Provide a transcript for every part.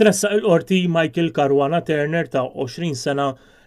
Tressaq il-Qorti Michael Caruana Turner ta' 20 sena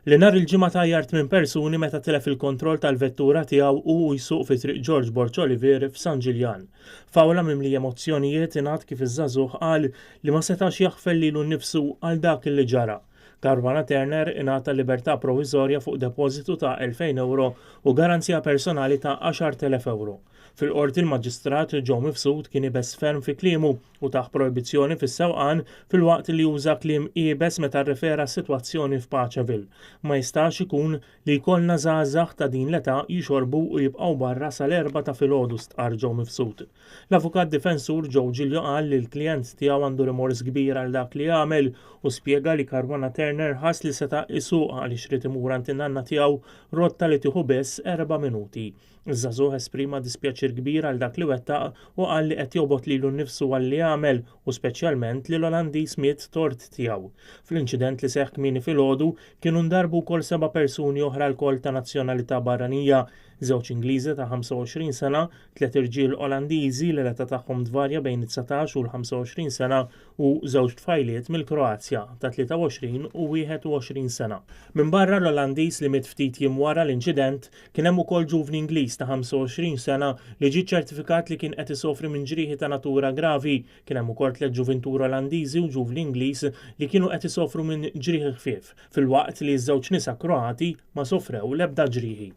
li nhar il-Ġimgħa tajjar tminn persuni meta tilef il-kontroll tal-vettura tiegħu u hu jsuq fi Triq Ġorġ Borg Olivier f'San Ġiljan. F'awla mimlija emozzjonijiet ingħad kif iż-żagħżugħ qal li ma setax jaħfer lilu nnifsu għal dak li ġara. Caruana Turner ingħata libertà proviżorja fuq depożitu ta' 2,000 ewro u garanzija personali ta' 10,000 ewro. Fil-Qorti l-Maġistrat Joe Mifsud kien iebes ferm fi kliemu u tah projbizzjoni fis-sewqan filwaqt li uża kliem iebes meta rrefera għas-sitwazzjoni f'Paceville. Ma jistax ikun li jkollna żgħażagħ ta' din l-età jixorbu u jibqgħu barra sal-erbgħa ta' filgħodu stqarr Joe Mifsud. L-avukat difensur Joe Giglio qal li l-klijent tiegħu għandu rimors kbir għal dak li għamel u spjega li Caruana Turner ħass li seta' isuq għaliex ried imur għand in-nanna tiegħu rotta li tieħu biss erba' minuti. Iż-żagħżugħ esprima dispjaċir kbir għal dak li wettaq u qal li qed jobgħod lilu nnifsu għal li għamel u speċjalment li l-Olandiż miet tort tiegħu. Fl-inċident li seħħ kmieni filgħodu kienu ndarbu wkoll seba' persuni oħra lkoll ta' nazzjonalità barranija, żewġ Ingliżi ta' 25 sena, tliet irġiel Olandiżi li l-età tagħhom tvarja bejn it-19 u l-25 sena u żewġ tfajliet mill-Kroazja ta' 23 u 21 sena. Minbarra l-Olandiż li miet ftit jiem wara l-inċident, kien hemm ukoll ġuvni Ingliż ta' 25 sena li ġie ċċertifikat li kien qed isofri minn ġrieħi ta' natura gravi. Kien hemm ukoll tliet ġuvintur Olandiżi u ġuvni Ingliż li kienu qed isofru minn ġrieħi ħfief, filwaqt li ż-żewġ nisa Kroati ma sofrew l-ebda ġrieħi.